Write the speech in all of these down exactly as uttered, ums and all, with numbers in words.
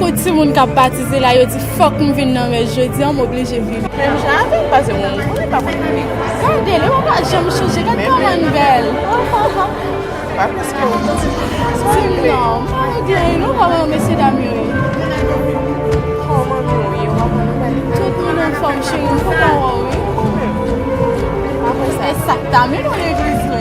Timoun k ap batize la, yo di fòk m vin nan mès jodi a, m oblije vini. Menm jan avè m, paske mwen, mwen pa konn vini. Gade, li pa janm chanje, gade kòman l bèl. Pa prèske ou. Di m non, pa regle, nou pa wè mesye dam yo ye. Kòman nou ye, w ap wè nou gade. Tout moun anfòm, cheri, m kontan wè w, wi. Apre sa. E sa k ta mennen w legliz, mwen.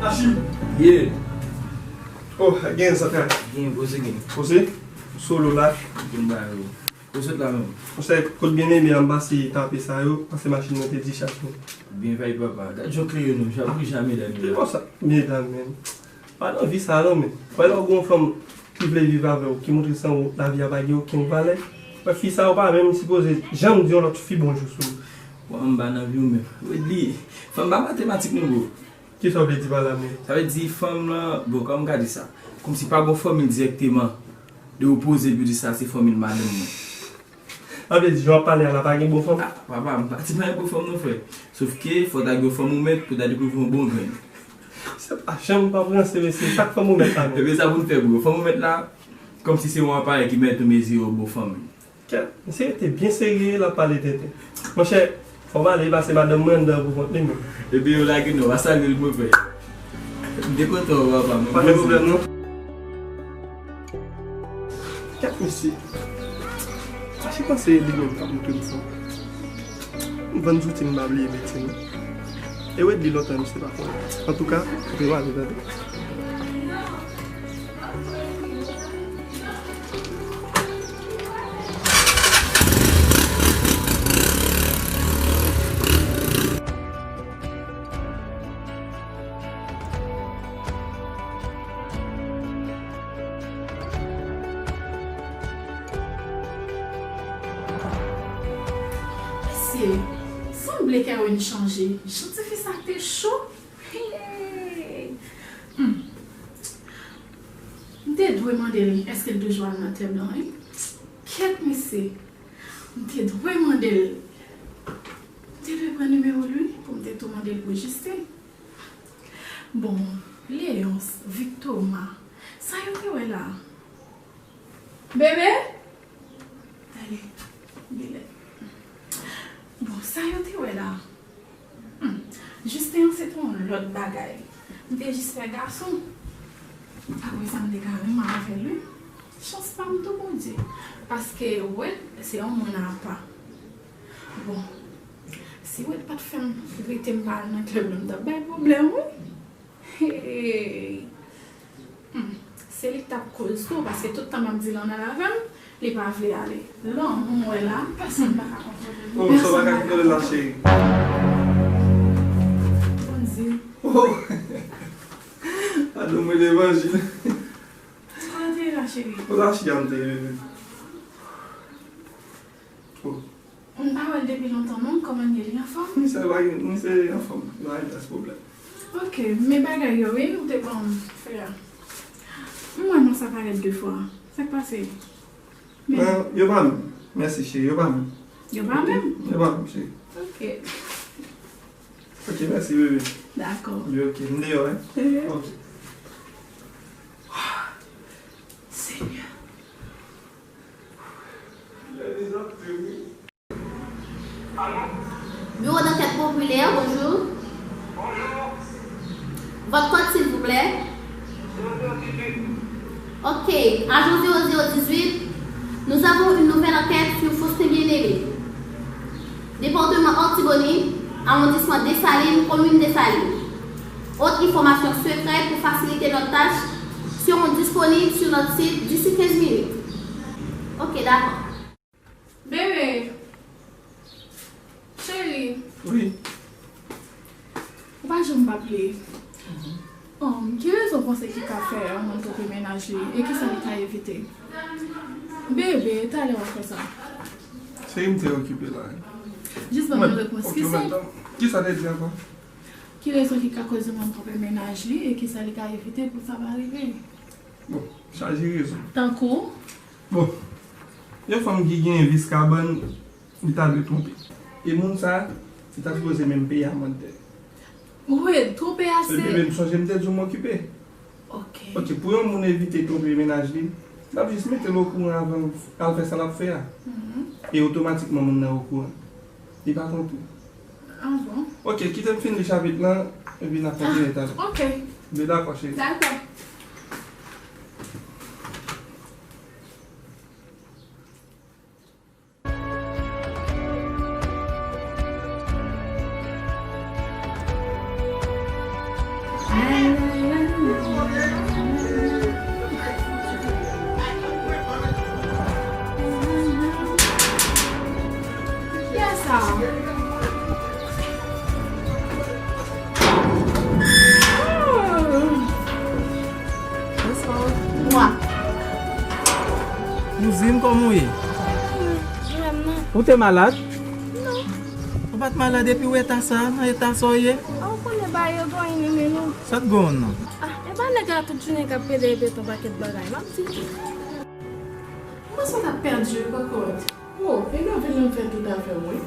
Achim! Yeah! Oh, gen sa fè. Gen, poze gen. Poze? Solo la. Gen ba yo. Ou sot la menm? Monchè, kot byeneme a, m pase tape sa yo, paske machin mwen te dichaj tou. Byen fè papa. Gad jan kleren nou, jan bri jan medam yo. Ki bò sa? Medam, men. Pa nan vi sa non, men. Wè lè w gen yon fanm ki vle viv avè w, ki montre san w lavi a pa gen okenn valè. Wè fi sa yo pa menm sipoze janm di yon lòt fi bonjou sou ou. Bon, m pa nan vi w menm. Wedly, fanm pa matematik non, bro. Kisa w vle di pa la menm? Sa vle di fanm lan, bon, kòman m ka di sa? Kòmsi pa gon fanmi l dirèkteman de opoze l pou di sa se fanmi l madanm mwen. Sa vle di jan w ap pale a la pa gen bon fanm? Ah, papa, m pa di pa gen bon fanm non, frè. Sofke fò w ta gen yon fanm ou mèt pou w ta dekouvri yon bon grenn. Se pa janm m p ap ranse, mesye. Sa k fanm ou mèt la menm? Ebyen sa pou n fè, bro. Fanm ou mèt la, kòmsi se yon aparèy ki mèt ou mezire yon bon fanm. Kèt, misye rete byen serye, l ap pale tenten. Monchè, fò m ale, pase madanm mwen anndan pou kont li menm. Epi yo lage nou, w a salye l pou frè. M te kontan wè w, papa. Pa gen pwoblèm, non. Kèt, misye. Sa se panse li menm k ap montre m sa. M vann zouti m, m pa bliye metye, non. E Wedly lontan misye pa konnen. Antouka, kanpe w ale, tande. Mesye, sanble Kerwin chanje. Jan tifi sa te cho. Hey! Hmm. M te dwe mande l èske l toujou al nan tè blan, wi. Kèt, mesye. M te dwe mande l. M te dwe pran nimewo l, wi, pou m te tou mande l pou Jiste. Bon, Leonce, Victoma, sa yo te wè la? Bebe? Tande, genlè. Bon, sa yo te wè la? Hmm. Jisten an se te yon lòt bagay. M te jis fè gason. Apre sa, m te ka renmen avè l, wi. Chans pa m tou, Bondye. Paske, wè, se yon moun apa. Bon, si Wed pa t fè m rete m pa al nan klèb la, m t ap bay pwoblèm, wi. Hey! Hmm. Se li k t ap koz tou, paske tout tan m ap di l ann al avè m, li pa vle ale. Lanmou m wè la, pèsonn pa ka kontwole li. Oh, sa w pa ka kontwole l la, cheri. Bondye. Oh! Padon mwen levanjil. Kote w te ye la, cheri? Pou la, cheri, m te ye. Oh. M pa wè l depi lontan non, kòman l ye, li anfòm? Misye pa gen, misye anfòm, li pa gen pyès pwoblèm. Ok, men bagay yo wi, ou te ban m fè a. M wè non sa parèt de fwa. Sa k pase? Men. Non, yo pa menm. Mèsi cheri, yo pa menm. Yo pa menm? Yo pa menm, cheri. Ok. Ok, mèsi bebe. Dakò. Yo, ok, m deyò, hein? Mhm. Ok. Senyè. Bureau d'enquête populaire, bonjour. Votre code, s'il vous plaît. Ok, agent zéro zéro dix-huit, nous avons une nouvelle enquête sur Faustin Bien-Aimé. Département Artibonite, arrondissement Dessalines, commune Dessalines. Autres informations secrètes pour faciliter notre tâche seront disponibles sur notre site d'ici quinze minutes. Ok, d'accord. Bebe, cheri, Li. Um, ki rezon w panse ki ka fè yon moun twonpe mennaj li e kisa li ka evite? Bebe, talè w ap fè sa. Cheri, m te okipe la. Jis ban m yon repons. Kisa? Kisa w te di ankò? Ki rezon ki ka koz yon moun twonpe mennaj li e kisa li ka evite pou sa pa rive? Bon, chaje rezon. Tankou? Bon, yon fanm ki gen vis kabann, li ta dwe twonpe. E moun sa, li ta sipoze menm peye amannte. Wi, twonpe a se. Epi menm sonje m te di w m okipe. Ok. Ok, pou yon moun evite twonpe mennaj li, l ap jis mete l okouran avan l al fè sa l ap fè a. Mhm. E otomatikman moun nan okouran. Li pa twonpe w. Ah bon? Ok, kite m fin li chapit lan, epi n ap kontinye talè. Ah, ok. Byen dakò, cheri. Dakò. Kiyès sa? Bonswa. Mwa. Kouzin, kòman w ye? Ou te malad? Non. Ou pa t malad epi w eta sa, nan eta sa w ye? A, ou konnen bagay yo gen yon men nou. Sa t gen w nan? A, e pa nèg la tout jounen k ap pede repete yon pakèt bagay, m ap di. Mwen santi ap pèdi wi, kòkòt. O, e love lan fè tout afè mwen.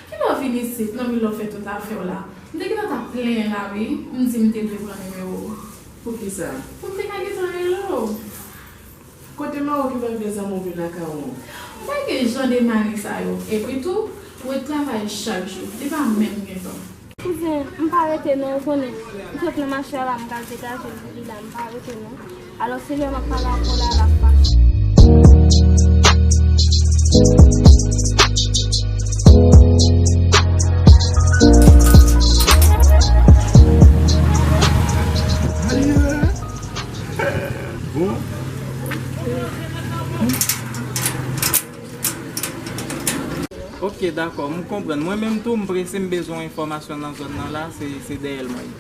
Kilè w vin isit, nan men lè w fè tout afè w la? M te gentan t ap plenyen la wi, m di m te dwe pran nimewo w. Poukisa? Pou m te ka gentan rele w. Kote mari w ki pa vle zanmi w vin lakay ou an? M pa gen jan de mari sa yo. Epi tou, ou ret travay chak jou, li pa menm gen tan. Kouzen, m pa rete non, ou konnen. M sot nan mache a la, m pral degaje m vini la, m pa rete non. Alò, se lè m ap pale avè w la, l ap fache. Bon. Ok, dakò, m konprann. Mwen menm tou, m prese, m bezwen yon enfòmasyon nan zòn nan la, se, se dèyè l mwen ye.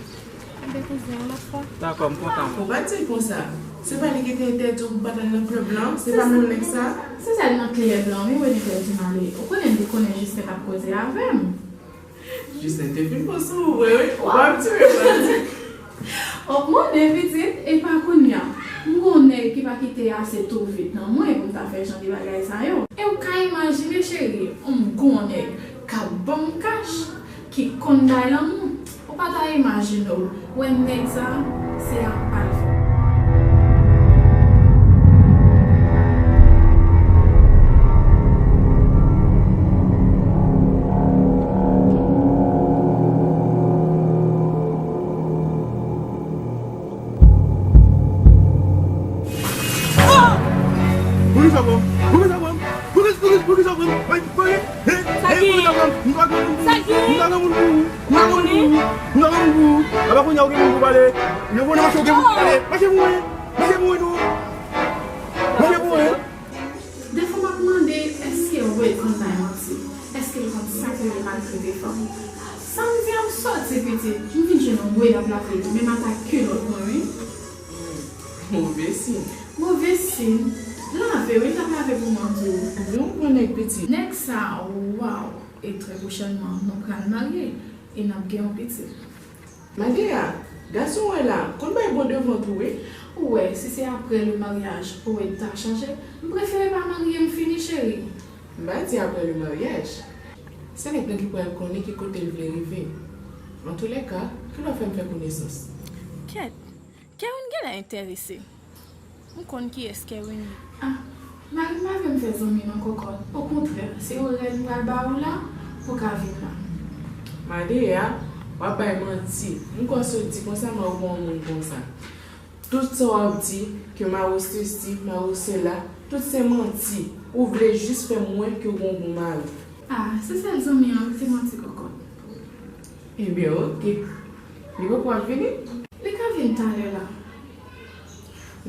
Enben, kouzen, yon lòt fwa. Dakò, m kontan. Ou pa di l konsa. Se pa li ki te entèdi w pou w pa t al nan klèb lan? Se pa menm nèg sa? Se sèl nan klèb lan, wi, René te di m ale. Ou konnen m te konnen Jisten t ap koze avè m. Jisten te fin pran sou ou vre, wi. W ap tiye, w ap tiye. O, mande pitit, e pa kounye a. M gon nèg ki pa kite ase tou vit nan mwen pou m ta fè jan de bagay sa yo. E w ka imajine, cheri, m gon nèg k ap ban m kach, ki konn bay lanmou. Ou pa ta imajine w wè nèg sa, se apa l fè. Poukisa w pran m? Poukisa w pran m? Poukisa, poukisa, poukisa w pran m? Poukisa w pran m? Hey, hey, poukisa w pran m? M pa gen moun pou ou. M pa gen moun pou ou. M pa gen moun pou ou. M pa gen moun pou ou. Apa kounye a ou gen moun pou pale? Yo konnen mache ou gen moun pou pale. Mache pou mwen. Mache pou mwen non. Mache pou mwen. Defwa m ap mande, èske Wade konn bay manti? Èske l konn sa ki rele maltrete fanm? Sa m di a m sòti pitit, m vin jwenn Wade ap lave menm ata kilòt mwen wi. Move siy. Move siy. Lave wi, l t ap lave pou mwen tou. Oubyen ou pran nèg pitit. Nèg sa, waw. E trè pwochènman, nou pral marye e n ap gen yon pitit. Madea, gason w wè la, konn bay bon devan tou wi. Ou wè, si se aprè le maryaj pou Wade ta chanje, m prefere pa marye m fini, cheri. M pa di aprè le maryaj. Se nèg lan ki pral konnen ki kote l vle rive. Antoulèka, kilè w fè m fè konesans? Kèt, Kerwin genlè enterese. M konn kiyès Kerwin ye. Ah, mari m pa vle m fè zanmi non, kòkòt. Okontrè, se yon rèd m pral ba ou la pou w ka vin la. Madea, w ap bay manti. M kwè w sot di konsa, mari w pa yon moun konsa. Tout sa w ap di, ke mari w sesi, mari w sela, tout se manti. Ou vle jis fè m wè ke w gon bon mari. Ah, se sèl zanmi an wi, se manti, kòkòt. Ebyen, oke. Li poko ap vini? Li ka vin talè la.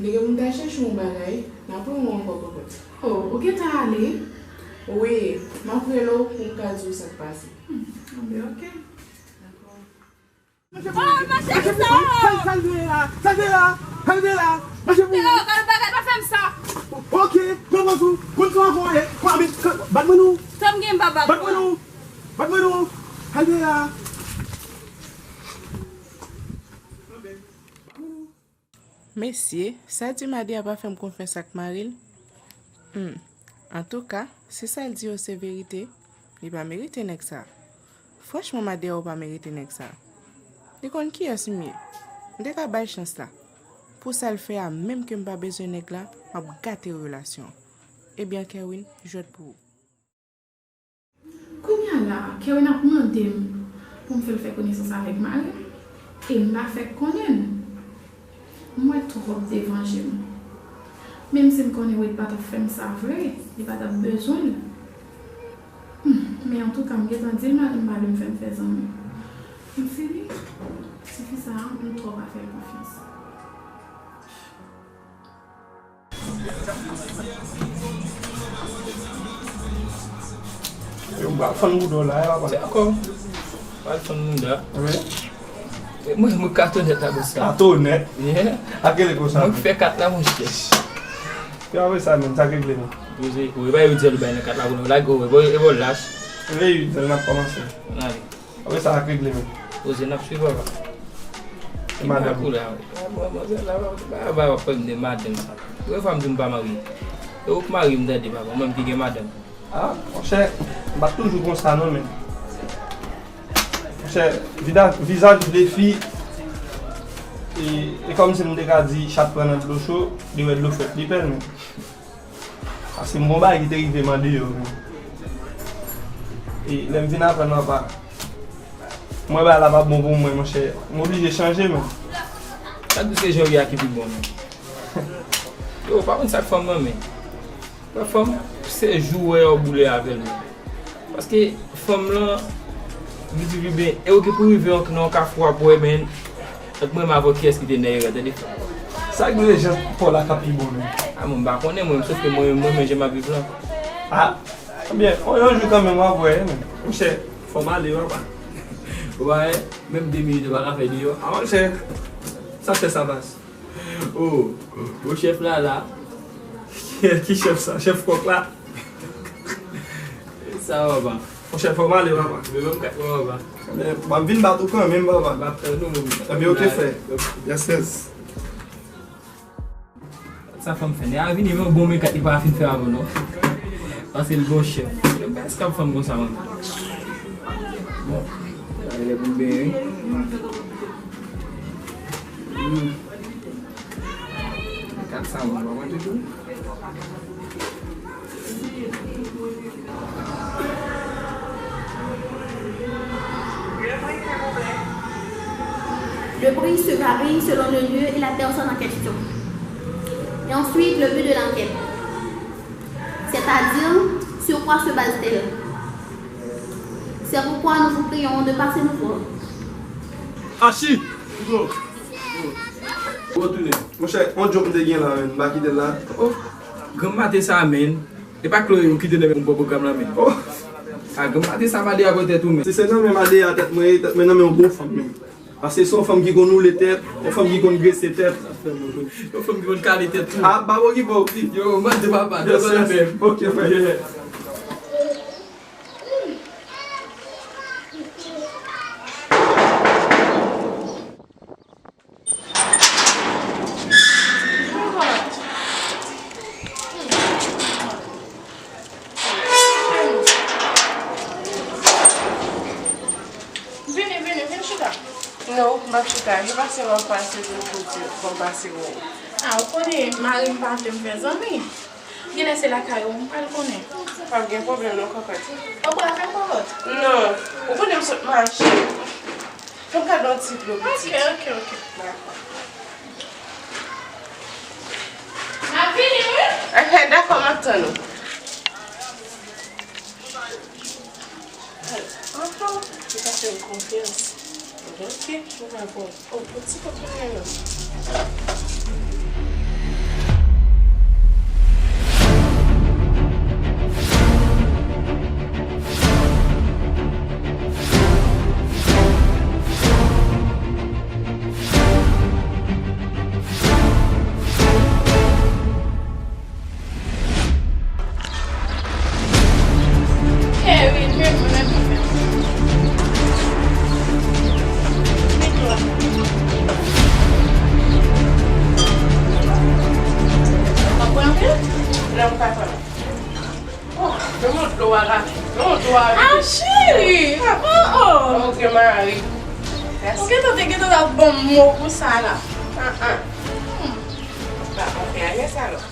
M te gen pou m ta chèche yon bagay, m ap rele w ankò, kòkòt. Oh, ou gentan ale? Wi, m ap rele w pou m ka di w sa k pase. Hmm, anben, oke. Dakò. Oh, mache sa! Sa l vle la! Sa l vle la! Sa l vle la! Mache pou ou! Bagay pa fè m sa! Ok, pran pòz ou! Konn sa w ankò ye! Pran, bat mwen non! Sa m gen m pa bat mwen non! Bat mwen non! Sa l vle la! Mesye, sa di Madea pa fè m konfyans ak mari l? Hmm. Antouka, si sa l di yo se verite, li pa merite nèg sa. Franchman, Madea ou pa merite nèg sa. Li konn kiyès m ye. M te ka ba l chans la. Pou sa l fè a, menm ke m pa bezwen nèg la, m ap gate relasyon an. Ebyen, Kerwin, jwèt pou ou. Kounye a la, Kerwin ap mande m pou m fè l fè konesans avèk mari m, e m pa fèk konnen l. M wè twòp devan je m. Menm si m konnen Wade pa t ap fè m sa vre, li pa t ap bezwen l. Hmm, men antouka, m gentan di l mari m pa vle m fè m fè zanmi. M fini. Tifi sa a, m twò pa fè l konfyans. Yo, m pral fann bouda w la, e papa. Se ankò. Pral fann bouda. Wi. Mwen, mwen katonèt la, bòs la. Katonèt? Yeah. A ki lekòl sa? Mwen ki fè kat la, monchè. Yo, apre sa menm, sa k regle menm? Poze, poze. E pa yo di l bay nan kat la, pou nou lage, e bò, e bò lach. Veye uit zè n ap kòmanse. Ann ale. Apre sa, ak regle menm. Poze, n ap swiv, papa. E madanm ou? Koulè a, wi. A, bon, manzè la, papa, papa, papa, pale m de madanm sa. Premye fwa m di m pa marye. E ou k marye m tande, papa, ou menm ki gen madanm. A, monchè, m pa t toujou konsa non, men. Monchè, vida-, vizaj de fi, e, e kòmsi m te ka di chat pran nan dlo cho, li wè dlo frèt, li pè l, men. Paske m gon bagay ki te rive m andeyò, men. E lè m vin aprann, papa, m wè bagay la pa bon pou mwen, monchè. M oblije chanje, men. Sa k di se jan w ye a ki pi bon, men. Yo, pa konn sa k fanm nan, men. Wè fanm, se jou w wè yo boule avè l, men. Paske fanm lan, li di pi byen, e ou gen pou rive nan yon kafou ap wè, men, ant mwen menm avè w, kiyès ki te nan erè, tande. Sa k vle jan paw la k ap pi bon menm? A, mwen, m pa konnen, mwen, sòf ke mwen, mwen, mwen, jan m ap viv lan. A, byen, yon, yon jou kanmenm w ap wè, men. Monchè, fò m ale, papa. Ou pa wè, menm de minit ou pa ka fè deyò. A, monchè, sa fè sa pas. Oh, oh, chèf la la. Ki chèf sa? Chèf kòk la? Sa va, papa. Monchè, fò m ale, papa. Men menm kat mwen, papa. Men, m ap vin bat ou kanmenm, papa. M ap tann ou, menm. Ebyen, ok, frè. Yes, yes. Sa fanm fè. Nèg a vini, men bon, men kat li pa fin fè avè w, non. Paske l gon chèf. Èske ap fanm konsa, man? Bon, sa lè pou m benyen, wi. Hmm. Kat sa, mwen pa konn ditou. Le prix se varie selon le lieu et la personne en question. Et ensuite, le but de l'enquête. C'est-à-dire, sur quoi se base-t-elle? C'est pourquoi nous vous prions de passer nous voir. Achi! Ou retounen. Monchè, yon djòb m te gen la, men, m pa kite l la. Oh, granm maten sa, men. E pa Chloé ou kite nan men m pou pwogram la, men. Oh. A, granm maten sa, Madea pran tèt ou, men. Si se nan men Madea tèt mwen ye, tèt mwen nan men yon bon fanm, men. Paske se yon fanm ki konn woule tèt, yon fanm ki konn grese tèt. Yon fanm ki konn kale tèt tou. A, pa okipe w. Yo, mande papa, yes, yes, nan men m. Ok, frè. Yeah. Vini, vini, vin chita. Non, m p ap chita. Gen pase w ap pase pou di, pou m pase wè w. A, ou konnen mari m pa vle m fè zanmi. Genlè se lakay ou m pral konnen. Pa gen pwoblèm non, kòkòt. Ou pral fè kòkòt? Non. Ou konnen m sot mache. Fè m gade yon ti dlo pitit. Ok, ok, ok. Dakò. M ap vini, wi. Ok, dakò, m ap tann ou. Anhan, li pa fè m konfyans. Ok, mwen va pran. Oh, yon ti kote mwen nan. Dlo a la. Non, dlo a. Ah, cheri! Oh, oh! Ok, mari. Ou gentan te gentan ap ban m mo pou sa la. Ah, ah. Ba, ok, a, yes, alò.